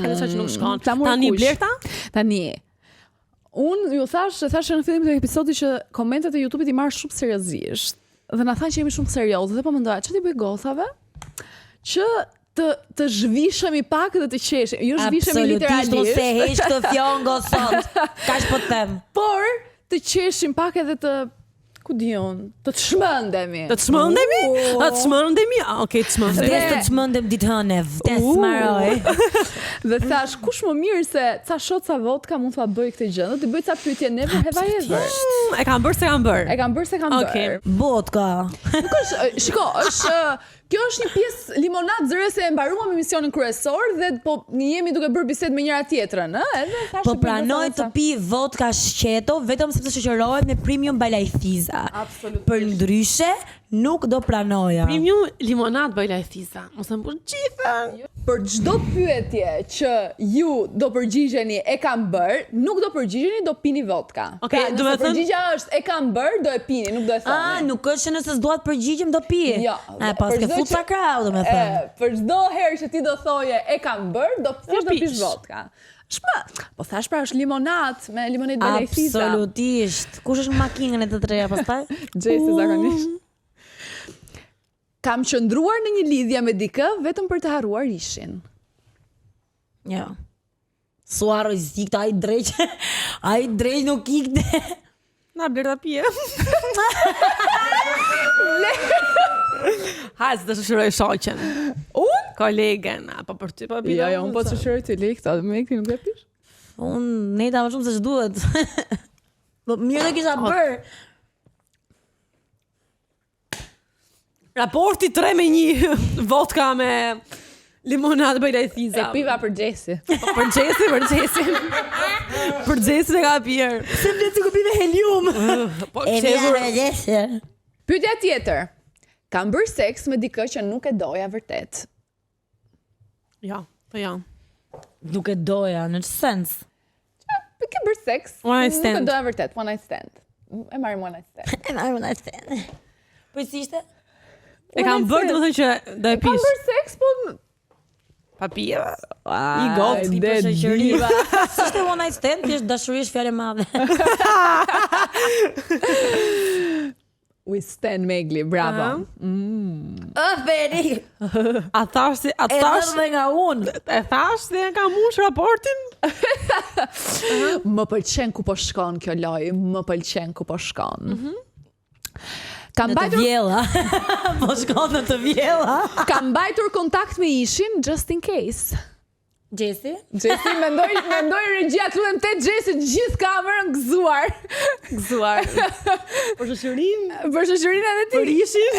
Ka diçka që nuk shkon. Flamur Tani kuq. Blerta? Tani Unë ju thash, e thash në fillim të episodit që komentet e YouTube-it i marr shumë seriozisht. Dhe na thanë që jemi shumë serioz dhe po mendoja, çfarë t'i bëj gocave? Që të të zhvishemi pak dhe të qeshim. Jo zhvishemi Absolutisht unë literalisht, se heq këtë fjongo sot. Kaq po të them. por të qeshim pak edhe të ku di unë, të të çmendemi. Të çmendemi? Të çmendemi? Ah, Okej, të çmendemi. Vdes të çmendem ditë hëne, vdes U. maroj. Dhe thash, kush më mirë se ca shot ca vodka mund t'ua bëj këtë gjë. Do t'i bëj ca pyetje never have I ever. Mm, E kam bërë se kam bërë. E kam bërë se kam Okej. bërë. Vodka. Nuk është, e, shiko, është kjo është një pjesë limonad zëre se e mbaruam emisionin kryesor dhe po jemi duke bërë bisedë me njëra tjetrën, ë? Edhe thash Po i bëj pranoj goca të pi vodka shqeto vetëm sepse shoqërohet me premium balajthiza. Absolutisht. Për ndryshe nuk do pranoja. Premium limonad bëj lajthiza. Mos e mbush gjithën. Për çdo pyetje që ju do përgjigjeni e kam bërë, nuk do përgjigjeni, do pini vodka. Okej, pra, do nëse me thënë- përgjigja është e kam bërë, do e pini, nuk do e thoni. Ah, nuk është që nëse s'dua të përgjigjem do pi. Jo. E pas për ke çdo fut që- sa krau, do me E, thënë. për çdo herë që ti do thoje e kam bërë, do thjesht do pish. pish vodka. Shma, po thash pra është limonat me limonade balajthiza. Absolutisht. Kush është në makinën e të treja pastaj? Gjesi zakonisht. Kam qëndruar në një lidhje me dikë vetëm për të harruar ishin. Jo. Su harroj zikta, ai dreq. Ai dreq nuk ikte. Na Blerta pije. Hajde se të shoqëroj shoqen. Unë? Kolegen, apo për ty po Jo, jo, unë po të shoqëroj ty lek, këto, me këti nuk e pish? Unë neta më shumë se ç'duhet. Po mirë do kisha bërë. Raporti 3 me 1, vodka me limonadë bëj lajthiza. E piva për Gjesi. Po, Për Gjesi, për Gjesi. Për Gjesi e ka pirë. Se flet sikur pive helium. Po E qezur. vjen Gjesi. Pyetja tjetër. Kam bërë seks me dikë që nuk e doja vërtet. Jo, po jo. Nuk e doja, në ç'sens? Po ke bërë seks? One night Nuk e stand. doja vërtet, one night stand. E marrim one night stand. E marrë në stand. Po si ishte? E kam bërë, do të thënë që do e Kam pish. bërë seks, po Pa pije. I gotë. Ti për shoqëri. Si ishte one night stand, thjesht dashuri është fjalë e madhe. We stand Megli, bravo. Ë Feri, A thash si, a e thash, dhënë dhe nga unë. e thash si e ka mush raportin? Më pëlqen ku po shkon kjo lojë, më pëlqen ku po shkon. Kam Në të mbajtur vjella. po shkon në të vjella. kam mbajtur kontakt me ishin just in case. Gjesi? Gjesi, mendoj, mendoj regjia, të lutem te Gjesi gjithë kamerën gëzuar. Gëzuar. Për shoqërinë, Për shoqërinë edhe ti. për ishin.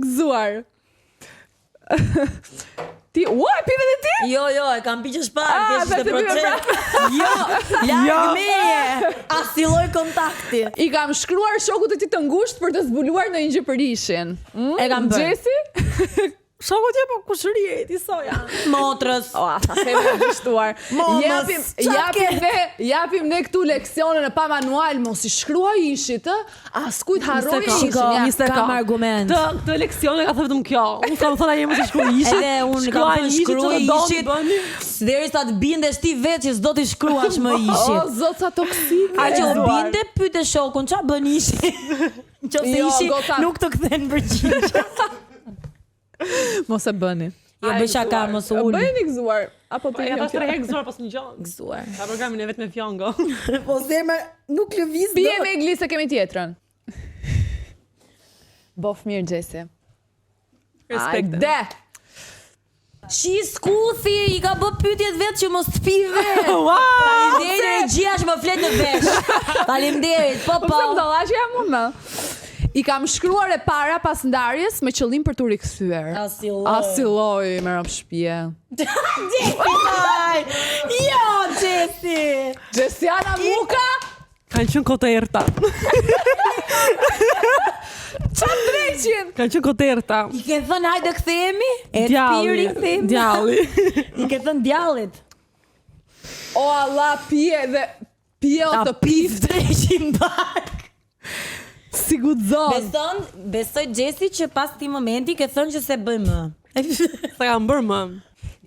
Gëzuar. Ti, ua, e pive dhe ti? Jo, jo, e kam pi që shparë, Ah, thjesht ishte se pive proces. Jo, larg Jo. meje. Asi lloj kontakti. I kam shkruar shokut të ti të ngushtë për të zbuluar ndonjë gjë për ishin. Mm? E kam bërë. Gjesi? Shokut jo, po kushëri e ti soja. Motrës. O, a, ta themi e dështuar. Momës, Japim, qa japim ke? ne, japim ne këtu leksione në pa manual, mos i shkruaj ishit, ë? Askujt harroj Shiko, ishin. Shiko, ja. Një sekond. kam argument. Këtë këtë leksion e ka thënë vetëm kjo. Unë kam thënë ai mos i shkruaj ishit. Edhe unë kam Shkruaj thënë ishit, shkruaj çfarë doni, ishit. bëni. Derisa të bindesh ti vetë që s'do t'i shkruash më O, ishit. zot sa toksik. A që u binde pyete shokun, qa bën ishi? Nëse Jo, ishi goca. nuk të kthen përgjigje. Mos e bëni. Jo bëj shaka, mos u ul. Bëjeni gëzuar apo Po ti e ka jam tash tre kjo? herë gëzuar pas një gjë. Gëzuar. Ka programin e vet me fjongo. Po zemër nuk lëviz Pije me Egli se kemi tjetrën. Bof mirë Gjesi. Respekte. Ajde. Shi skuthi, i ka bë pyetjet vetë që mos të pi vetë. Wow! Faleminderit regjia që më flet në vesh. Faleminderit. Po Po po. pse budallaqe jam unë? më? I kam shkruar e para pas ndarjes me qëllim për t'u rikthyer. Asi lloj. Asi lloj me rob shtëpie. Jesi! Jo, Jesi! Gjesiana Muka, Kanë qenë koterta. qa dreqin? Kanë qenë koterta. I ke thënë hajde kthehemi? E të Djalli. piri kthehemi. Djalli. I ke thënë djallit. O Allah, pije dhe pije o Ta të pif, dreqin pak. si guxon. Beson, besoj Jesi që pas këtij momenti ke thënë që se bëj më. Sa kam bërë më.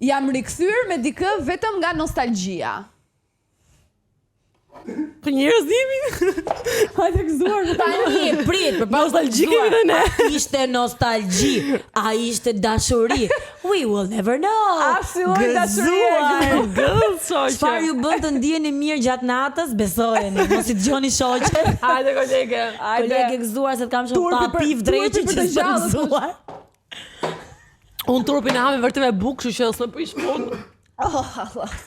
Jam rikthyer me dikë vetëm nga nostalgjia. Po njerëz jemi. Hajde gëzuar. Tani prit, për pas Nostalgjik jemi dhe ne. A ishte nostalgji, a ishte dashuri. We will never know. A si lloj dashurie, Gëzuar. Gëz shoqe. Çfarë ju bën të ndiheni mirë gjatë natës? Besojeni, mos i dëgjoni shoqet. Hajde kolege. Hajde. Kolege gëzuar se të kam shumë Turpi pa për- pif drejtë turpi për që të s'të gjallët gëzuar. Unë trupin e ha me vërtet me bukë, kështu që s'më prish punë. Oh, Allah.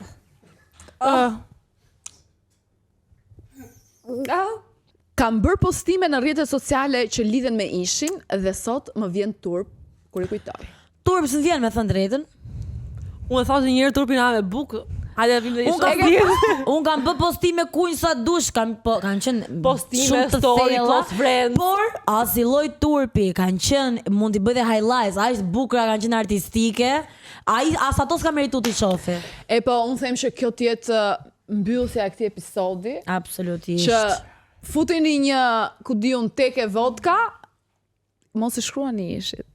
Ah. Ah. Kam bërë postime në rrjetet sociale që lidhen me ishin dhe sot më vjen turp kur i kujtoj. Turp s'më vjen me thënë drejtën. Unë e thashë një herë trupin e ha me bukë. Hajde vim dhe Unë kam unë kam bë postime kunj sa dush, kam po kanë qenë Postime, shumë të story, thella, close friends. Por as i lloj turpi kanë qenë, mund t'i bëj dhe highlights, aq të bukura kanë qenë artistike. Ai as ato s'ka meritu t'i shofi. E po, unë them që kjo të jetë mbyllja e këtij episodi, Absolutisht. që futini një, ku di unë, teke vodka, mos i shkruani ishit.